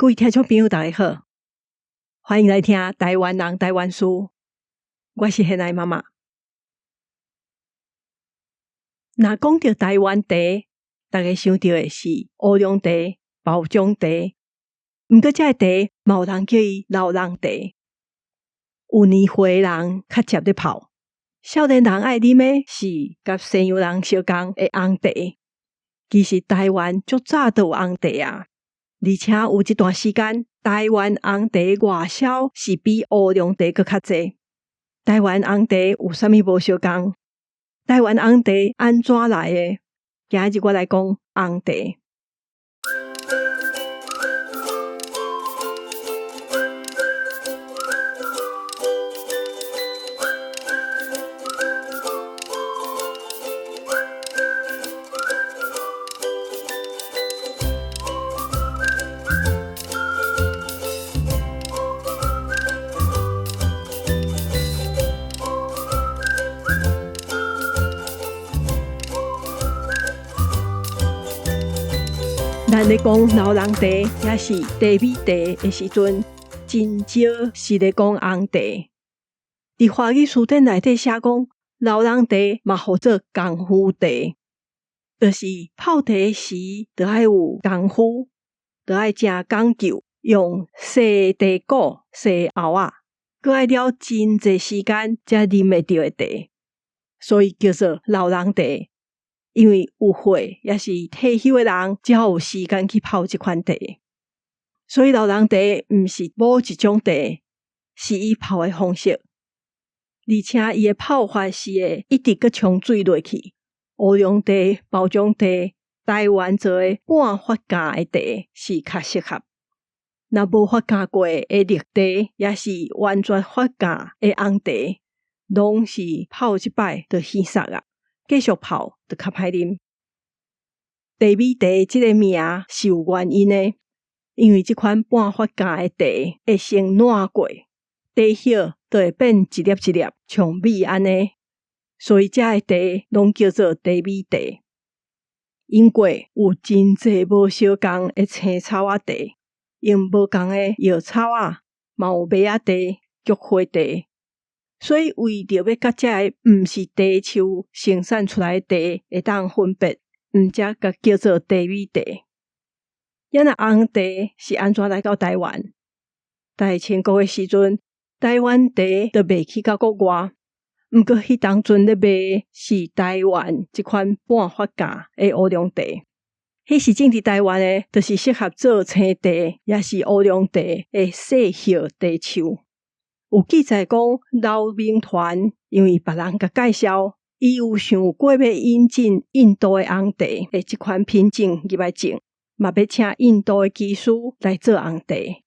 各位聽眾朋友，大家好，歡迎來聽台灣人台灣事。我是現愛媽媽。若講著台灣茶，大家想著的是烏龍茶、包種茶。毋過，這个茶嘛有人叫伊老人茶。有年歲的人較捷咧泡，少年人愛啉的是佮西洋人相仝的紅茶。其實台灣足早就有紅茶啊！而且有一段時間，台灣紅茶外銷是比烏龍茶閣較濟。台灣紅茶有啥物無相仝？台灣紅茶按怎來的？今日我來講紅茶。咱咧講老人茶，抑是茶米茶的時陣，真少是咧講紅茶。佇華語辭典內底寫講，老人茶嘛號做功夫茶，就是泡茶時著愛有功夫，著愛誠講究，用細茶壺、細甌仔，閣愛了真濟時間才啉會著的茶，所以叫做老人茶。因為有歲抑是退休的人，才有時間去泡這款茶。所以老人茶毋是某一種茶，是伊泡的方式，而且伊的泡法是會一直閣沖水落去。烏龍茶、包種茶，台灣做的半發酵的茶是較適合。若無發酵過的綠茶，抑是完全發酵的紅茶，攏是泡一擺就稀釋啊。繼續泡就較歹啉。茶米茶這个名是有原因的，因為這款半發酵的茶會先爛過，茶葉就會變一粒一粒，像米按呢，所以這个茶攏叫做茶米茶。英國有真濟無相仝的青草仔茶，用無仝的藥草仔，嘛有麥仔茶、菊花茶。所以為著欲佮這个毋是茶樹生產出來的茶會當分別，毋才共叫做茶米茶。啊若紅茶是按怎來到台灣？大清國的時陣，台灣茶就賣去到國外。毋過彼當陣咧賣是台灣這款半發酵的烏龍茶。彼時陣佇台灣的，就是適合做青茶，抑是烏龍茶的細葉茶樹。有記載講，劉銘傳因為別人共介紹，伊有想過欲引進印度的紅茶的這款品種入來種，嘛欲請印度的技師來做紅茶。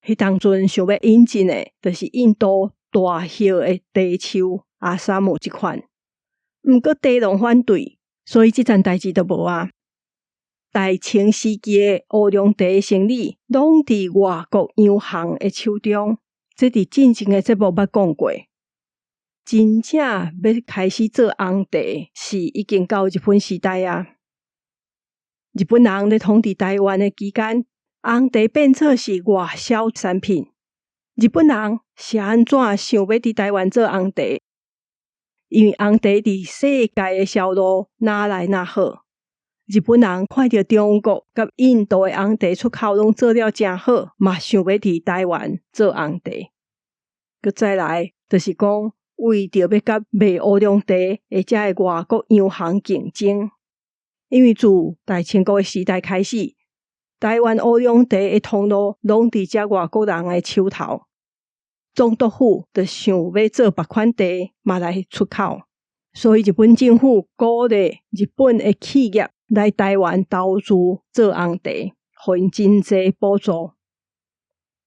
彼當陣想欲引進的，就是印度大葉的茶樹阿薩姆這款。毋過茶農反對，所以這層代誌就無啊。大清時期的烏龍茶生意，攏佇外國洋行的手中。這佇進前的節目捌講過，真正欲開始做紅茶，是已經到日本時代啊。日本人咧統治台灣的期間，紅茶變做是外銷產品。日本人是按怎想欲佇台灣做紅茶？因為紅茶佇世界的銷路若來若好。日本人看著中國佮印度的紅茶出口攏做了誠好，嘛想欲佇台灣做紅茶。閣再來，就是講為著欲佮賣烏龍茶的這个外國洋行競爭，因為自大清國的時代開始，台灣烏龍茶的通路攏佇這外國人的手頭，總督府就想欲做別款茶，嘛來出口。所以日本政府鼓勵日本的企業來台灣投資做紅茶，予𪜶真濟補助。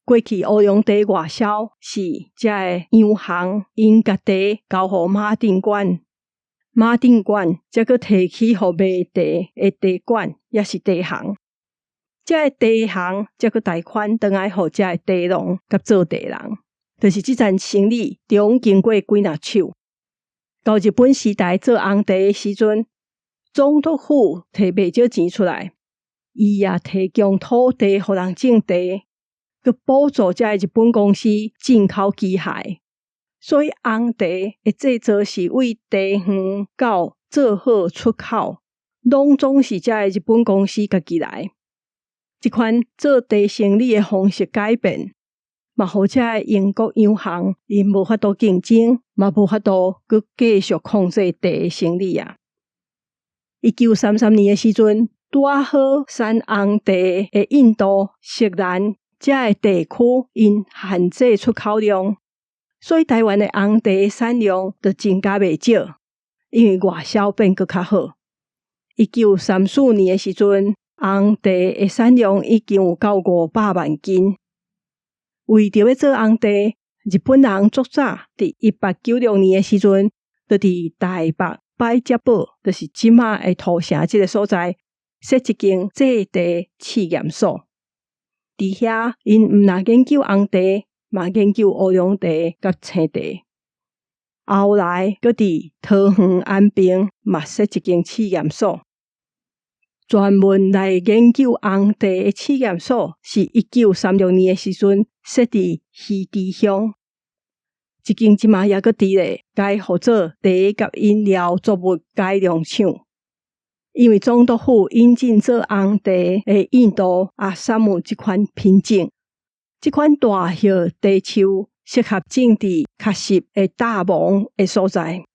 過去烏龍茶外銷是這个洋行𪜶共茶交予馬鎮管，馬鎮管才閣提去予賣茶的茶館，抑是茶行。這个茶行才閣貸款轉來予這个茶農佮做茶人，就是這層生意中經過幾若手。到日本時代做紅茶的時陣，總督府提袂少錢出來，伊也提供土地予人種茶，閣補助這个日本公司進口機械。所以紅茶的製造是對茶園到做好出口，攏總是這个日本公司家己來。這款做茶生理的方式改變，嘛予這个英國洋行𪜶無法度競爭，嘛無法度閣繼續控制茶的生理啊。1933年的時陣，拄仔好產紅茶的印度、錫蘭這个地區，𪜶限制出口量，所以台灣的紅茶產量就增加袂少，因為外銷變閣較好。1934年的時陣，紅茶的產量已經有到500萬斤。為著欲做紅茶，日本人足早佇1896年的時陣，就佇台北百捷堡，就是這馬的土城這个所在，設一間製茶試驗所。佇遐，𪜶毋但研究紅茶，嘛研究烏龍茶佮青茶。後來，閣佇桃園安平嘛設一間試驗所，專門來研究紅茶的試驗所，是1936年的時陣設佇魚池鄉。這間這馬猶閣佇咧，改號做茶佮飲料作物改良廠。因為總督府引進做紅茶的印度阿薩姆這款品種，這款大葉茶樹適合種佇較濕的罩雺的所在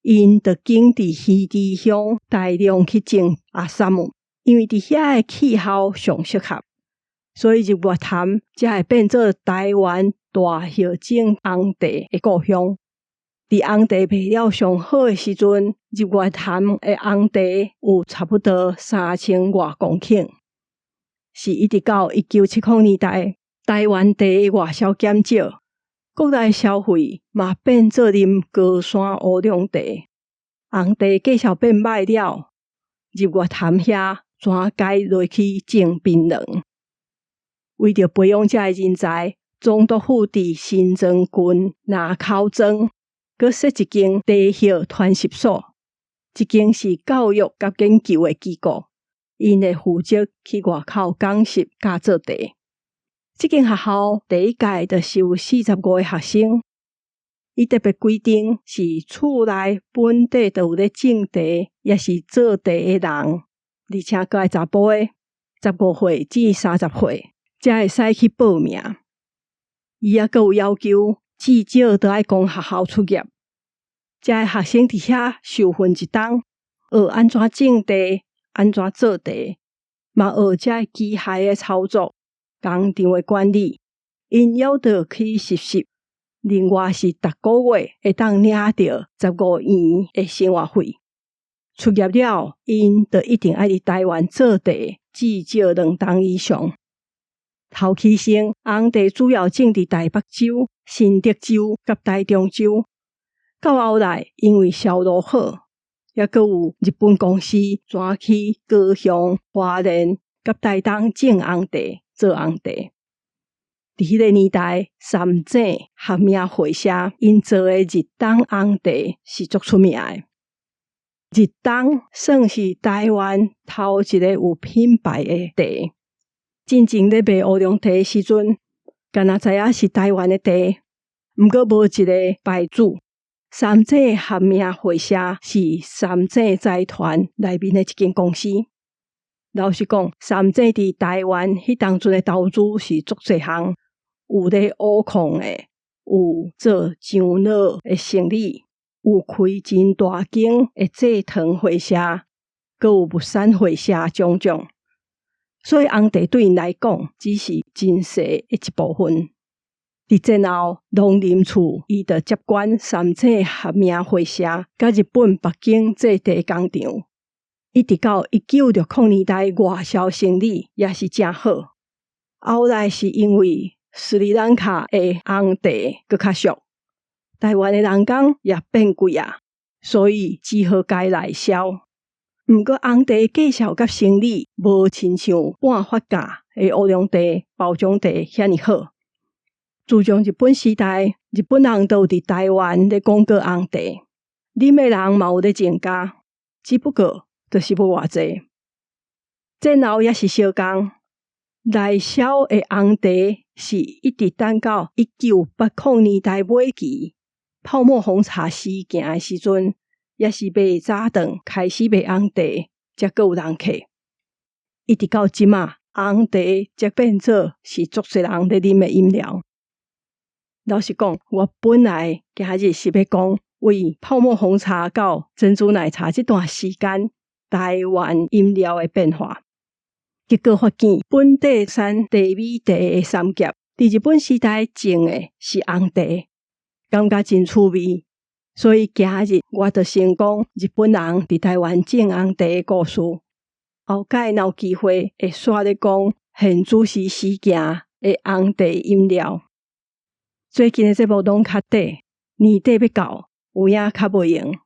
，𪜶就揀佇魚池鄉大量去種阿薩姆，因為佇遐的氣候上適合，所以日月潭才會變做台灣大葉種紅茶的故鄉。佇紅茶賣了上好的時陣，日月潭的紅茶有差不多3000外公頃，是一直到1970年代，台灣茶的外銷減少，國內消費嘛變做啉高山烏龍茶，紅茶價數變歹了，日月潭遐轉改落去種檳榔。為著培養這个人才，總督府佇新莊郡林口莊閣設一間茶葉傳習所，這間是教育佮研究的機構，𪜶會負責去外口講習教做茶。這間學校第一屆就收45個學生，伊特別規定是厝內本地就有咧種茶，抑是做茶的人，而且閣愛查埔的，15歲至30歲，才會使去報名。伊猶閣有要求，至少都愛公學校出業。這个學生佇遐受訓一冬，學按怎種茶，按怎做茶，嘛學這个機械的操作、工廠的管理，𪜶猶著去實習。另外是逐個月會當領著15元的生活費。出業了，𪜶就一定愛佇台灣做茶，至少2冬以上。頭起先，紅茶主要種佇台北州、新竹州佮台中州。到後來，因為銷路好，猶閣有日本公司轉去高雄、花蓮佮台東種紅茶、做紅茶。佇彼个年代，三井合名會社𪜶做的日東紅茶是足出名的。日東算是台灣頭一个有品牌的茶。進前咧賣烏龍茶的時陣，敢若知影是台灣的茶，毋過無一個牌子。三井合名會社是三井財團內面的一間公司。老實講，三井佇台灣彼當陣的投資是足濟項，有咧挖礦的，有做樟腦的生理，有開真大間的製糖會社，閣有物產會社種種。所以紅茶對𪜶來講，只是真細的一部分。佇戰後，農林處伊就接管三井合名會社，佮日本北京製茶工廠，一直到1960年代外銷生理也是誠好。後來是因為斯里蘭卡的紅茶閣較俗，台灣的人工也變貴啊，所以只好改內銷。毋過紅茶價數佮生理無親像半發酵的烏龍茶、包種茶遐爾好。自從日本時代，日本人就有佇台灣咧廣告紅茶，啉的人嘛有咧增加，只不過就是無偌濟。戰後也是相仝，內銷的紅茶是一直等到1980年代尾期，泡沫紅茶時行的時陣，也是賣早頓開始賣紅茶，才閣有人客。一直到這馬，紅茶才變做是足濟人咧啉的飲料。老實講，我本來今日是欲講為泡沫紅茶到珍珠奶茶這段時間，台灣飲料的變化。結果發現本地產茶米茶的三峽，佇日本時代種的是紅茶，感覺真趣味。所以今日我就先講日本人佇台灣種紅茶的故事。後擺若有機會會煞咧講現主時時行的紅茶飲料。最近的節目攏較短，年底欲到，有影較無閒。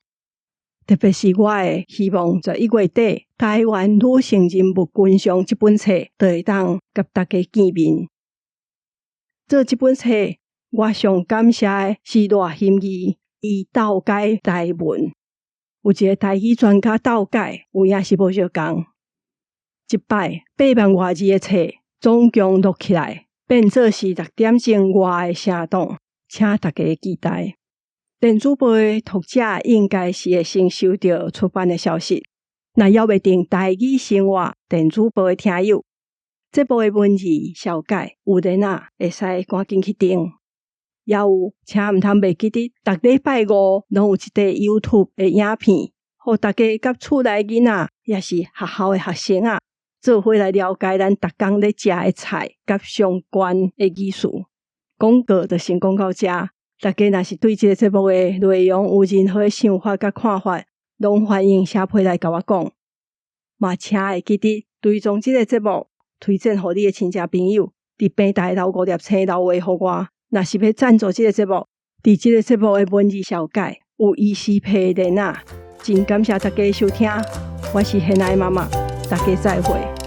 特別是我會希望11月底台灣女性人物群像這本冊，就會當佮大家見面。做這本冊，我上感謝的是賴馨義，伊鬥改台文，有一个台語專家鬥改，有影是無相仝。這擺8萬外字的冊，總共錄起來，變做是6點鐘外的聲檔，請大家期待。電子報的讀者應該是會先收到出版的消息。若猶未訂台語生活電子報的聽友，節目的文字紹介有連仔，會使趕緊去訂。猶有，請毋通袂記得，逐禮拜五攏有一塊 YouTube 的影片，予大家佮厝內囡仔，抑是學校的學生仔，做伙來了解咱逐工咧食的菜佮相關的意思。廣告就先講到遮。大家若是對這个節目的內容有任何的想法佮看法，攏歡迎寫批來共我講。嘛，請會記得追蹤這个節目，推薦予你的親戚朋友。佇平台留五粒星留話予我。若是欲贊助這个節目，佇這个節目的文字紹介有 ECPay 連仔。真感謝大家收聽，我是現愛媽媽，大家再會。